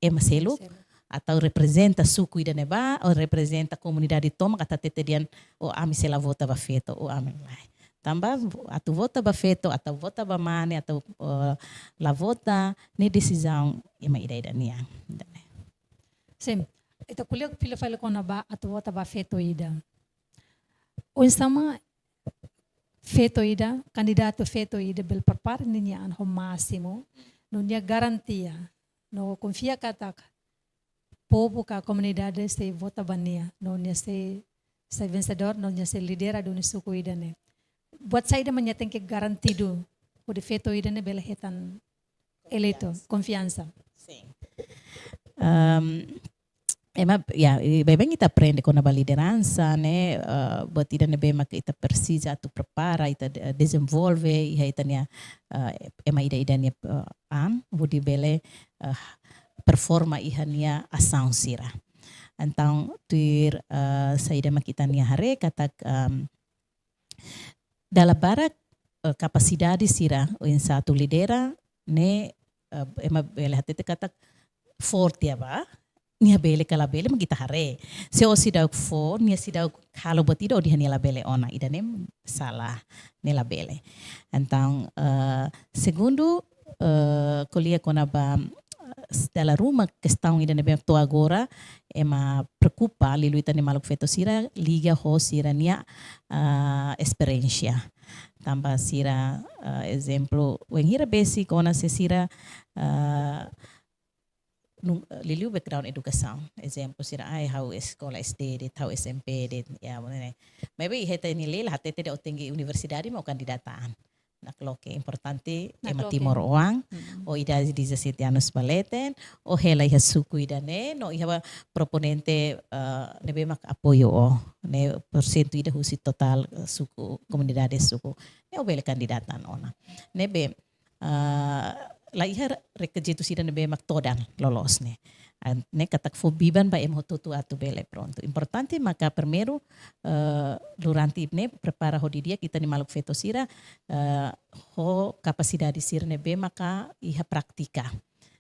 ema seluk, seluk, atau reprezenta suku ida-ne'ebá, ou reprezenta komunidade tomak atu hatete dehan, "Oh, ami sei la vota ba feto, oh, ami lae." Tanba atu vota ba feto, atau vota ba mane, atau, eh, la vota, ne'e desizaun ema ida-idak nian. Sin, ita ko'alia fila fali kona-ba atu vota ba feto ida. Oinsá mak feto ida, kandidatu feto ida bele prepara ninia an ho másimu, no nia garantia, no konfia katak povu ka komunidade sei vota ba nia, no nia sei, sei vensedór, no nia sei lidera duni suku ida-ne'e. Buat saida mak nia tenke garantidu, hodi feto ida-ne'e bele hetan eleitu, konfiansa. Sin. Ehm, ema, ya, i baibain ita aprende kona-ba lideransa, ne'e, eh, buat ida ne'ebé mak ita presiza atu prepara, ita de-, dezenvolve, iha ita-nia, eh, ema ida-idak nia, eh, an, hodi bele, eh, performa iha nia asaun sira. Entaun, tuir, eh, saida mak ita-nia haree, katak, ehm, dala barak, eh, kapasidade sira oinsá atu lidera, ne'e, eh, ema bele hatete katak forte ba, nia bele ka labele, mak ita haree. Se ó seidauk fó, nia seidauk halo buat ida, ó dehan nia labele ona, ida-ne'e sala, ne'e labele. Entaun, eh, segundu, eh, ko'alia kona-ba, eh, dala ruma kestaun ida ne'ebé to'o agora ema preokupa, liuliu ita-nia maluk feto sira, liga ho sira-nia, ah, esperiénsia. Tanba sira, ah, ezemplu, wainhira besik ona se sira, ah, nun-, liuliu background edukasaun. Ezemplu, sira, ai, ha'u eskola S D de'it, ha'u S M P de'it, ya, ne'e. Maibé iha ita-nia lei la hatete dehan ó tenke universidade mak ó kandidata an. Nakloke, importante ema, nakloke, timoroan, mm, ó idade dezassete anos ba leten, ó hela iha suku ida-ne'e, no iha ba proponente, eh, ne'ebé mak apoiu ó, ne'e porsentu ida husi totál, eh, suku, komunidade suku. Ne'e ó bele kandidata ona. Ne'ebé, eh, la iha re-, rekizitu sira ne'ebé mak todan loloos ne'e. Ah, ne'e katak fó biban ba ema hotu-hotu atu bele prontu. Importante maka primeiru, eh, durante ne'e prepara ho di'ak ita-nia maluk feto sira, eh, ho kapasidade sira ne'ebé maka iha prátika.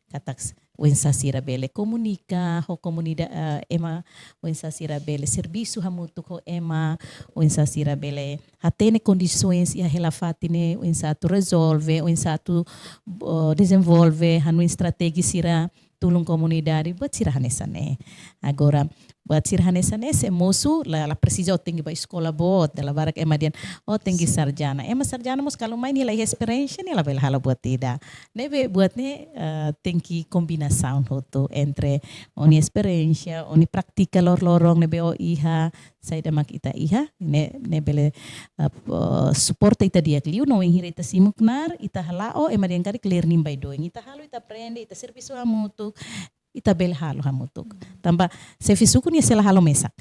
Katak s-, oinsá sira bele komunika ho komunida-, eh, ema, oinsá sira bele servisu hamutuk ho ema, oinsá sira bele hatene kondisoens iha hela fatin ne'e, oinsá atu rezolve, oinsá atu, eh, dezenvolve, hanoin estratéjia sira tulun komunidade, buat sira hanesan ne'e. Agora, Buat sira hanesan ne'e se mosu, la, la presiza ó tenke bá eskola boot, dala barak ema dehan ó tenke sarjana. Ema sarjana mós kalau mai nia la iha esperiénsia, nia labele halo buat ida. Ne'ebé buat ne'e, eh, tenke kombinasaun hotu entre ó-nia esperiénsia, ó-nia prátika loroloron ne'ebé ó iha, saida mak ita iha, ne'e, ne'e bele, eh, po-, suporta ita di'ak liu, no wainhira ita simu knaar, ita hala'o, ema dehan karik learning by doing. Ita halo, ita aprende, ita servisu hamutuk, ita bele halo hamutuk. Tanba xefe suku nia sei la halo mesak.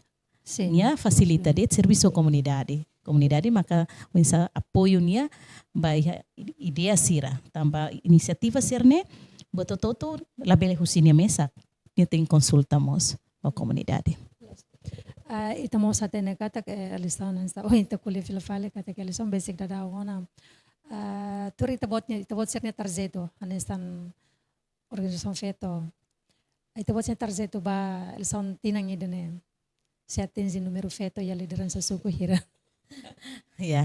Sin. Nia fasilita de'it servisu komunidade. Komunidade maka oinsá apoiu nia ba iha ideia sira. Tanba inisiativa sira-ne'e, buat hotu-hotu labele husi nia mesak. Nia tenke konsulta mós ho komunidade. Ah, ita mós hatene katak, eh, eleisaun hanesan, oh, ita ko'alia fila fali katak eleisaun besik daudaun ona. Ah, tuir ita-boot nia, ita-boot sira-nia tarjetu, hanesan organizasaun feto. Ita-boot sira-nia tarjetu ba eleisaun tinan ida-ne'e. Se atinje númeru feto iha lideransa suku hira. Ya.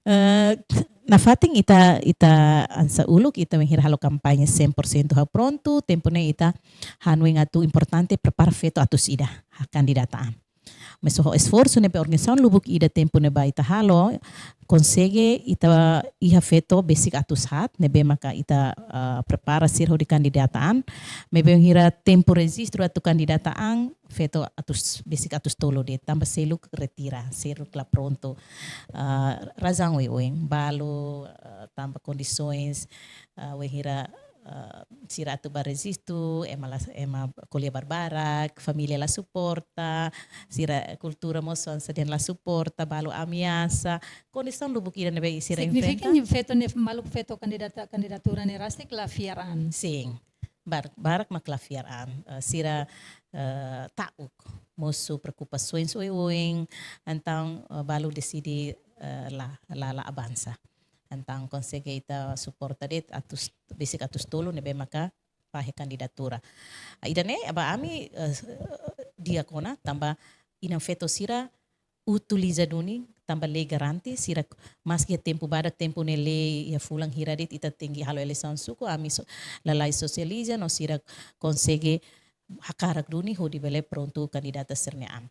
Eh, nafatin ita, ita hanesan uluk, ita wainhira halo kampaña cem por cento ha'u prontu, tempu ne'e ita hanoin atu importante prepara feto atus ida, ah, kandidata an. Mas ho esforsu ne'ebé organizasaun lubuk ida tempu ne'ebá ita halo, konsege ita iha feto besik atus haat, ne'ebé maka ita, eh, prepara sira hodi kandidata an, maibé wainhira tempu rejista atu kandidata an, feto atus, besik atus tolu de'it, tanba seluk retira, seluk la prontu. Ah, razaun oioin, balu, ah, tanba kondisoens, ah, wainhira, ah, sira atu bá rejistu, ema la, ema ko'alia barbarak, família la suporta, sira kultura mós hanesan dehan la suporta, balu ameasa, kondisaun lubuk ida ne'ebé sira enfrenta. Signifika nia feto ne'e, maluk feto kandidata, kandidatura ne'e rasik la fiar an. Sin. Bar-, barak mak la fiar an, eh, sira, eh, ta'uk, mosu preokupasoens oioin, entaun, eh, balu deside, eh, la, la, la avansa. Entaun konsege ita suporta de'it atus, besik atus tolu ne'ebé maka fahe kandidatura. Ah, ida-ne'e ba ami, eh, di'ak ona, tanba inan feto sira utiliza duni, tanba lei garante, sira maski iha tempu badak, tempu ne'e lei iha fulan hira de'it ita tenke halo eleisaun suku, ami so-, lalais sosializa, no sira konsege hakarak duni hodi bele prontu kandidata sira-nia an.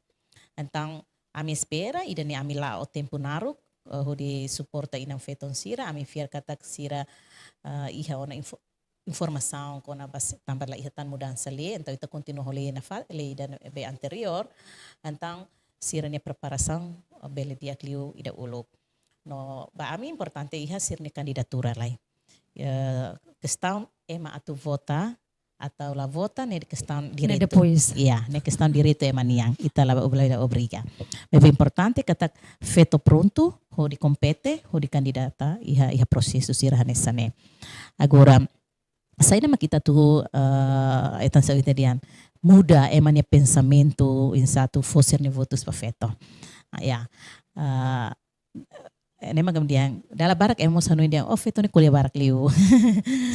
Entaun, ami espera, ida-ne'e ami la'o tempu naruk, eh, hodi suporta inan feton sira, ami fiar katak sira, eh, iha ona info-, informasaun kona-ba s-, tanba la iha tan mudansa lei, entaun ita kontinua ho lei nafa-, lei ida ne'ebé anteriór, entaun sira-nia preparasaun, eh, bele di'ak liu ida uluk. No ba ami importante iha sira-nia kandidatura lai. Eh, kestaun ema atu vota atau la vota ne'e kestaun direitu. Ne'e depois. Iya, ne'e kestaun direitu ema nian. Ita la obli-, la obriga. Maibé importante katak feto prontu hodi kompete, hodi kandidata iha, iha prosesu sira hanesan ne'e. Agora, saida mak ita atu, eh, ita sa ita dehan muda ema nia pensamentu oinsá atu fó sira-nia votus ba feto. Ah, ya. Eh, ne'e mak ami dehan, dala barak ema mós hanoin dehan, oh, feto ne'e ko'alia barak liu.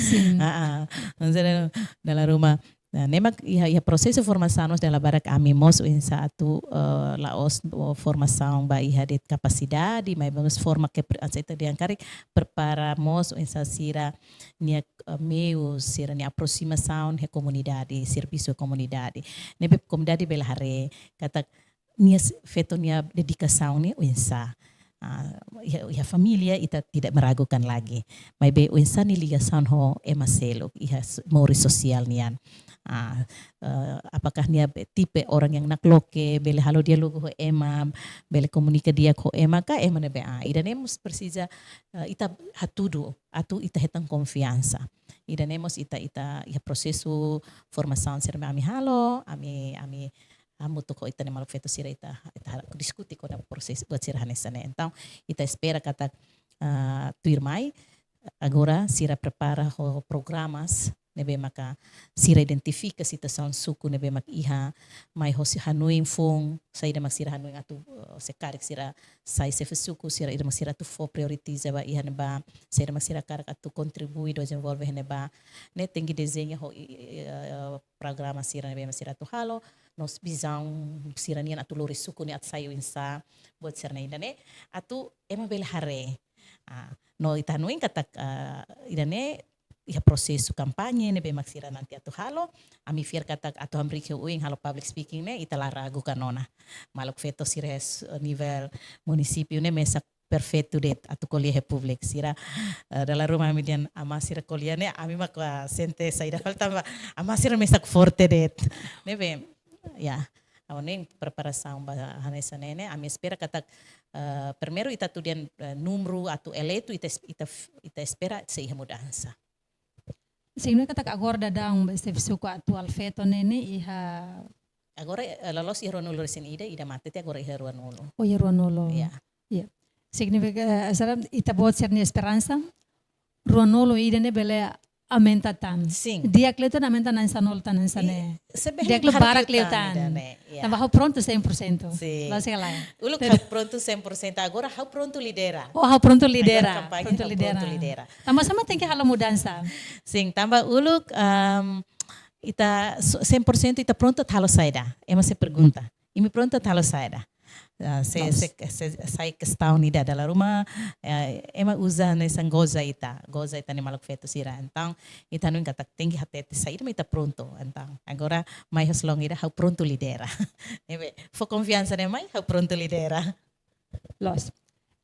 Sin. Ah, ah. Maksudnya, dala ruma. Nah, ne'e mak iha, iha prosesu formasaun mós dala barak ami mós oinsá atu, eh, la'ós, oh, formasaun ba iha de'it kapasidade, maibé mós forma ke pre-, hanesan ita dehan karik prepara mós oinsá sira-nia, eh, meius, sira-nia aproximasaun iha komunidade, servisu komunidade. Ne'ebé komunidade bele haree katak nia s-, feto nia dedikasaun ne'e oinsá. Ah, iha, iha família ita tidak meragukan lagi. Maibé oinsá nia ligasaun ho ema seluk, iha s-, moris sosiál nian. Ah, eh, apakah nia be-, tipe orang yang nakloke, bele halo diálogu ho ema, bele komunika di'ak ho ema, ka ema ne'ebé, ah, ida-ne'e mós presiza, eh, ita hatudu, atu ita hetan konfiansa. Ida-ne'e mós ita, ita, iha prosesu formasaun sira ne'ebé ami halo, ami, ami hamutuk ho ita-nia maluk feto sira ita, ita diskute kona-ba prosesu buat sira hanesan ne'e. Entaun, ita espera katak, ah, tuirmai, agora sira prepara ho programas ne'ebé maka sira identifika situasaun suku ne'ebé mak iha, mai hosi hanoin foun, saida mak sira hanoin atu, eh, se karik sira sai xefe suku, sira ida mak sira atu fó prioritiza ba iha ne'ebá, saida mak sira karik atu kontribui dezenvolve iha ne'ebá. Ne'e tenke dezeña ho, i-, i-, eh, programa sira ne'ebé mak sira atu halo, no vizaun sira-nian atu lori suku ne'e atu sai oinsá, buat sira-ne'e ida-ne'e, atu ema bele haree. Ah, no ita hanoin katak, ah, ida-ne'e iha prosesu kampaña ne'ebé mak sira nanti atu halo, ami fiar katak atu hamriik iha oin halo public speaking ne'e, ita la ragu ka nona. Maluk feto sira iha nivel munisípiu ne'e mesak perfeitu de'it atu ko'alia iha públiku sira. Eh, dala ruma ami dehan amá sira ko'alia ne'e, ami mak, ah, sente saida fali tanba amá sira mesak forte de'it. Ne'ebé, ya, ha'u hanoin preparasaun ba hanesan ne'e ne'e, ami espera katak, eh, primeiru ita atu dehan, eh, númeru atu eleitu, ita es-, ita f-, ita espera sei iha mudansa. Signifika katak agora daudaun ba xefe suku atuál feto ne'e ne'e iha. Agora, eh, loloos iha ruanulu resin ida, ida mate tiha agora iha ruanulu. Oh, iha ruanulu. Ya. Ya. Signifika, eh, sira ita-boot sira-nia esperansa, ruanulu ida ne'e bele aumenta tan. Sin. Di'ak liután aumenta na'in sanulu tan hanesan ne'e. Di'ak liu barak liután. Ya. Tanba ha'u prontu cem por cento. Sin. Loos ka lae? Uluk ha'u prontu cem por cento, agora ha'u prontu lidera. Oh, ha'u prontu lidera. Agora kampaña prontu ha'u lidera. Prontu lidera. Tanba sá mak tenke halo mudansa. Sin, tanba uluk, ehm, ita so-, cem por cento ita prontu atu halo saida? Ema sei pergunta. Imi prontu atu halo saida? Ah, se, se, se, sai kestaun ida dala ruma, eh, ema uza hanesan goza ita, goza ita-nia maluk feto sira. Entaun, ita hanoin katak tenke hatete saida mak ita prontu. Entaun, agora mai hosi loron ida ha'u prontu lidera. Ne'ebé, fó konfiansa ne'e mai, ha'u prontu lidera. Loos.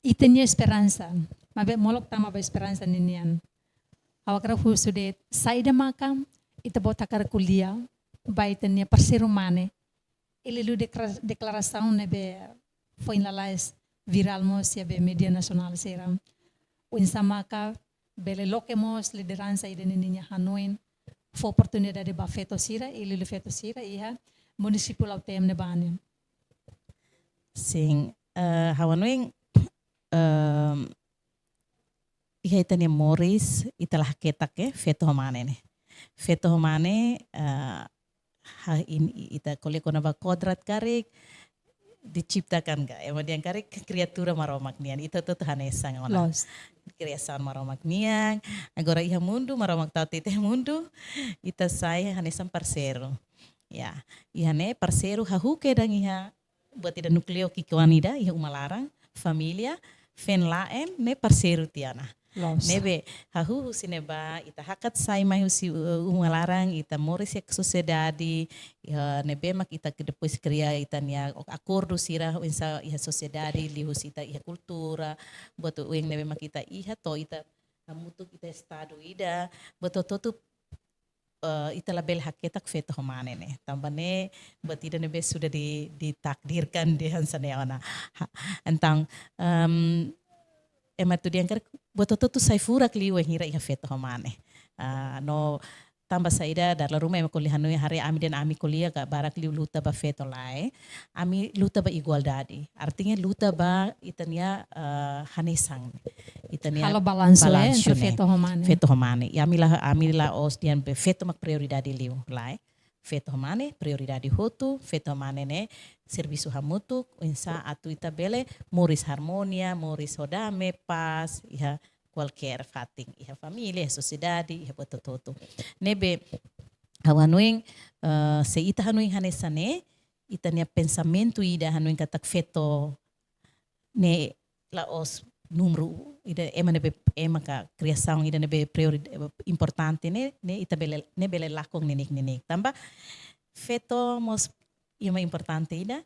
Ita-nia esperansa. Maibé molok tama ba esperansa ninian. Ha'u hakarak husu de'it saida maka ita-boot hakarak ko'alia ba ita-nia parseiru mane. Liuliu deklara-, deklarasaun ne'ebé foin lalais virál mós iha be média nasionál sira. Oinsá maka bele loke mós lideransa ida-ne'e ninia hanoin, fó oportunidade ba feto sira, liuliu feto sira iha munisípiu Lautém ne'ebá ne'e. Sin, eh, ha'u hanoin, ehm, iha ita-nia moris, ita la haketak, eh, feto ho mane ne'e. Feto ho mane, eh, ha, in, ita ko'alia kona-ba kodrat karik, diciptakan ka, ema dehan karik kriatura Maromak nian, ita hotu-hotu hanesan ona. Loos. Kriasaun Maromak nian, agora iha mundu, Maromak tau ita iha mundu, ita sai hanesan parseiru. Ya, iha ne'e parseiru hahú kedan iha buat ida núkleu ki'ikoan ida, iha uma laran, família, feen-la'en, ne'e parseiru tiha ona. Loos. Ne'ebé, hahú husi ne'ebá, ita hakat sai mai husi, uh, uma laran, ita moris iha sosiedade, iha ne'ebé mak ita ke depois kria ita-nia akordu sira, oinsá iha sosiedade, liuhusi ita iha kultura, buat oioin ne'ebé mak ita iha, to'o ita hamutuk ita estadu ida, buat hotu-hotu eh, ita labele haketak feto ho mane ne'e. Tanba ne'e, buat ida ne'ebé sudah di, ditakdirkan dehan hanesan ne'e ona. Ha, entaun, em, ema atu dehan karik buat hotu-hotu sai furak liu wainhira iha feto ho mane. Ah, no tanba saida dala ruma ema ko'alia hanoin haree ami dehan ami ko'alia ka barak liu luta ba feto, lae. Ami luta ba igualdade. Artinya luta ba ita-nia, eh, hanesan. Ita-nia halo balansu, eh, balansu entre ne'e. Feto ho mane. Feto ho mane. I ami la, ami la'ós dehan be feto mak prioridade liu, lae. Feto ho mane, prioridade hotu, feto ho mane ne'e servisu hamutuk, oinsá atu ita bele moris harmonia, moris ho dame, pás, iha kualkér fatin, iha família, iha sosiedade, iha buat hotu-hotu. Ne'ebé, ha'u hanoin, eh, se ita hanoin hanesan ne'e, ita-nia pensamentu ida hanoin katak feto ne'e la'ós númeru ida ema ne'ebé ema ka kriasaun ida ne'ebé priori-, importante ne'e, ne'e ita bele, ne'e bele lakon neineik-neineik. Tanba feto mós ema importante ida.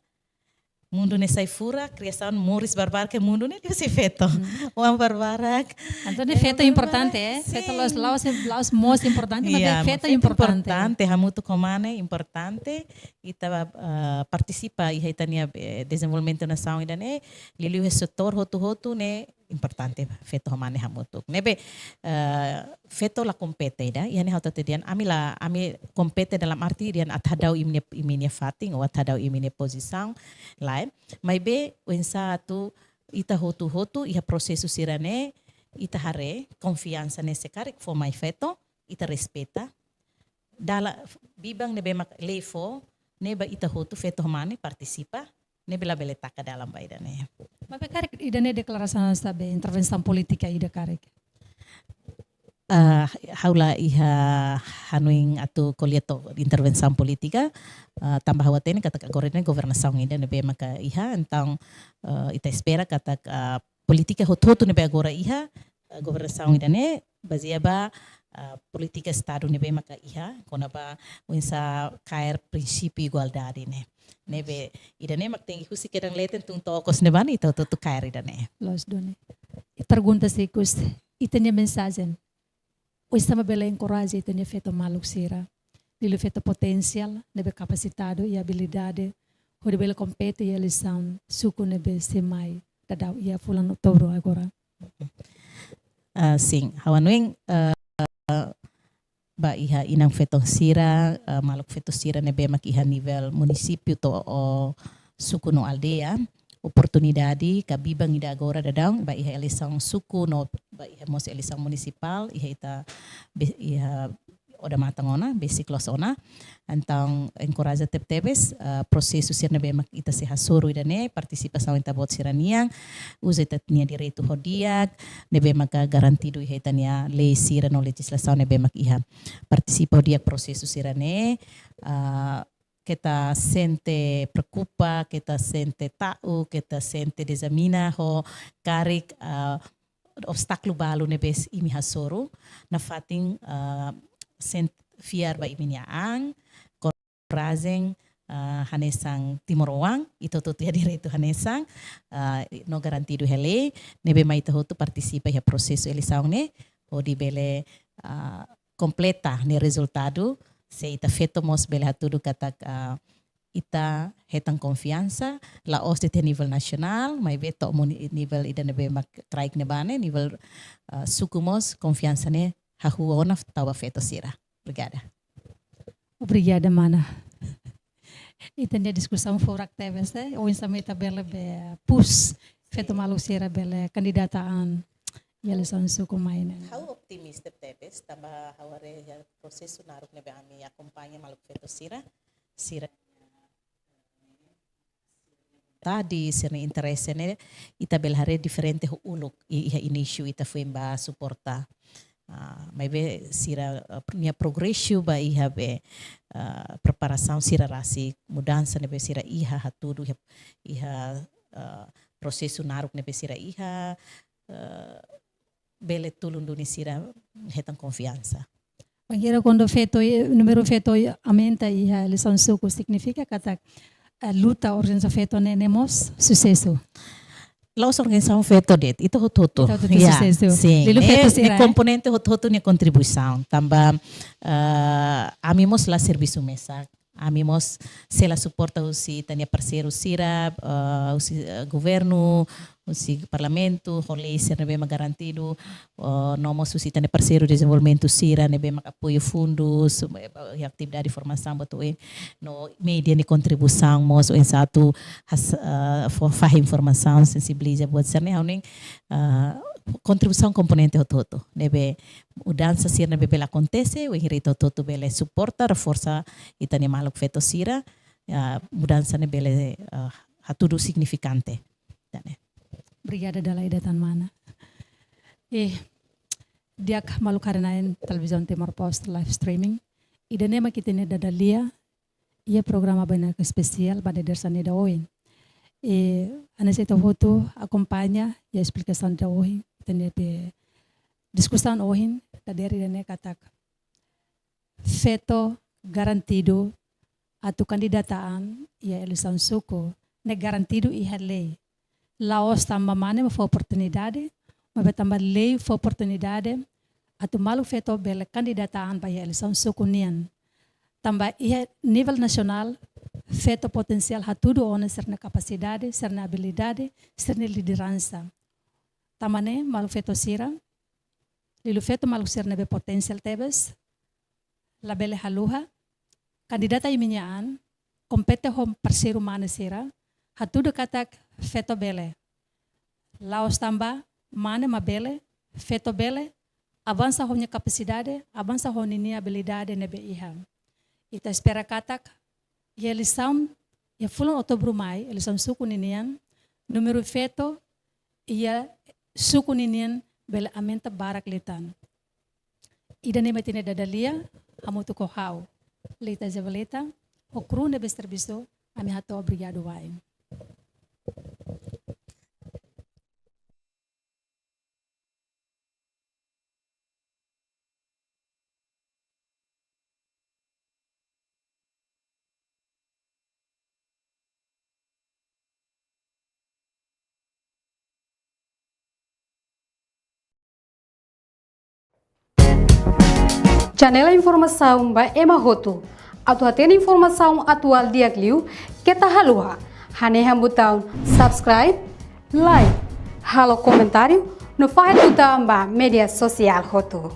Mundu ne'e sai furak, kriasaun moris barbarak iha mundu ne'e liuhusi feto. Hmm. Oan barbarak. Entaun ne'e feto barbarak, importante, eh? Feto, sin, la'ós, la'ós, la'ós mós importante, mas ya, feto, feto importante. Importante, hamutuk ho mane importante. Ita, eh, partisipa iha ita-nia, eh, dezenvolvimentu nasaun ida-ne'e, liuliu iha setór hotu-hotu ne'e importante feto ho mane hamutuk. Ne'ebé, eh, feto la kompete ida, iha ne'e ha'u tau dehan, ami la, ami kompete dalam arti dehan atu hadau imi-nia, imi-nia fatin, ou atu hadau imi-nia pozisaun, lae. Maibé, oinsá atu ita hotu-hotu, iha prosesu sira-ne'e, ita haree, konfiansa ne'e se karik fó mai feto, ita respeita. Dala biban ne'ebé mak lei fó, ne'e ba ita hotu feto ho mane partisipa, ne'ebé labele taka dalan ba ida-ne'e. Maibé karik ida-ne'e deklarasaun saida be intervensaun polítika ida karik? Ah, ha'u la iha hanoin atu ko'alia to'o intervensaun polítika, ah, tanba ha'u hatene katak agora ne'e governasaun ida ne'ebé maka iha, entaun, ah, ita espera katak, ah, polítika hotu-hotu ne'ebé agora iha, eh, governasaun ida-ne'e bazeia ba, ah, polítika Estadu ne'ebé maka iha kona-ba oinsá kaer prinsípiu igualdade ne'e. Ne'ebé ida-ne'e mak tenke husi kedan leten tun to'o okos ne'ebá ne'e ita hotu-hotu kaer ida-ne'e. Loos duni. I pergunta ikus, ita-nia mensajen oinsá mak bele enkoraja ita-nia feto maluk sira, liuliu feto potensiál ne'ebé kapasitadu i abilidade hodi bele kompete iha eleisaun suku ne'ebé sei mai daudaun iha fulan Outubru agora. Ah, sin, ha'u hanoin, ah, ba iha inan-feton sira, ah, maluk feto sira ne'ebé mak iha nivel munisípiu to'o suku no aldeia, oportunidade ka biban ida agora daudaun ba iha eleisaun suku no ba iha mós eleisaun munisipál iha ita be-, iha odamatan ona, besik loos ona. Entaun enkoraja tebetebes, ah, prosesu sira ne'ebé mak ita sei hasoru ida-ne'e, partisipasaun ita-boot sira-nian, uza ita-nia direitu ho di'ak ne'ebé maka garantidu iha ita-nia lei sira no lejizlasaun ne'ebé mak iha. Partisipa ho di'ak prosesu sira-ne'e, ah, keta sente preokupa, keta sente ta'uk, keta sente dezanima ho karik, ah, obstákulu balu ne'ebé imi hasoru, nafatin, ah, sente fiar ba imi-nia an, korajen, ah, hanesan timoroan, ita hotu-hotu iha direitu hanesan, ah, no garantidu iha lei, ne'ebé mai ita hotu partisipa iha prosesu eleisaun ne'e, hodi bele, ah, kompleta nia rezultadu, se ita feto mós bele hatudu katak, ah, ita hetan konfiansa, la'ós de'it nivel nasionál, maibé to'o mós ni-, nivel ida ne'ebé mak kraik ne'ebá ne'e, nivel, ah, suku mós konfiansa ne'e hahú ona tau ba feto sira. Obrigada. Obrigada, mana. Ita-nia diskusaun furak tebes, eh? Oinsá mak ita bele be push feto maluk sira bele kandidata an iha eleisaun suku mai ne'e. Ha'u optimista tebes, tanba ha'u haree iha prosesu naruk ne'ebé ami akompaña maluk feto sira, sira tadi sira-nia interese ne'e, ita bele haree diferente ho uluk, i-, iha inísiu ita foin bá suporta. Ah, maibé sira, ah, nia progresu ba iha be, ah, preparasaun sira rasik, mudansa ne'ebé sira iha hatudu iha, iha, ah, prosesu naruk ne'ebé sira iha, ah, bele tulun duni sira hetan konfiansa. Bainhira kuandu feto i-, númeru feto i-, aumenta iha eleisaun suku signifika katak, eh, luta organizasaun feto ne'e, ne'e mós susesu? La'ós organizasaun feto de'it, ita hotu-hotu. Ita hotu-hotu. Ya, susesu. Sin. Liuliu feto sira, eh? Ne'e komponente hotu-hotu nia kontribuisaun. Tanba, eh, ami mós la servisu mesak. Ami mós sela suporta husi ita-nia parseiru sira, eh, husi, eh, governu, husi parlamentu, ho lei sira ne'ebé mak garantidu, eh, no mós husi ita-nia parseiru dezenvolvimentu sira ne'ebé mak apoiu fundus, eh, iha atividade formasaun buat oioin, no média nia kontribuisaun mós oinsá atu has-, eh, fó, fahe informasaun, sensibiliza buat sira-ne'e, ha'u hanoin, eh, kontribuisaun komponente hotu-hotu. Ne'ebé mudansa sira ne'ebé bele akontese, wainhira ita hotu-hotu bele suporta, reforsa ita-nia maluk feto sira, ah, mudansa ne'e bele, ah, hatudu signifikante. Ida-ne'e. Obrigada dala ida tan mana. Eh, di'ak maluk haree-na'in Televizaun Timor Post live streaming. Ida-ne'e mak ita-nia dada lia iha programa bainaka espesiál ba dadeer-saan ida ohin. Eh, hanesan ita hotu akompaña iha esplikasaun ida ohin, ita-nia be diskusaun ohin, dadeer ida-ne'e katak feto garantidu atu kandidata an iha eleisaun suku, ne'e garantidu iha lei. La'ós tanba mane mak fó oportunidade, maibé tanba lei fó oportunidade atu maluk feto bele kandidata an ba iha eleisaun suku nian. Tanba iha nivel nasionál, feto potensiál hatudu ona sira-nia kapasidade, sira-nia abilidade, sira-nia lideransa. Tanba ne'e, maluk feto sira, liuliu feto maluk sira ne'ebé potensiál tebes, labele haluha, kandidata imi-nia an, kompete ho parseiru mane sira, hatudu katak feto bele. La'ós tanba mane mak bele, feto bele, avansa ho nia kapasidade, avansa ho ninia abilidade ne'ebé iha. Ita espera katak, iha eleisaun, iha fulan Outubru mai, eleisaun suku ninian, númeru feto iha suku ninian bele aumenta barak liután. Ida-ne'e mak ita-nia dada lia, hamutuk ho ha'u, Lita Zavaleta, ho kru ne'ebé servisu, ami hato'o obrigadu wa'in. Janela informasaun ba ema hotu. Atu hatene informasaun atuál di'ak liu, keta haluha hanehan butaun subscribe, like, halo komentáriu no fahe tutan ba média sosiál hotu.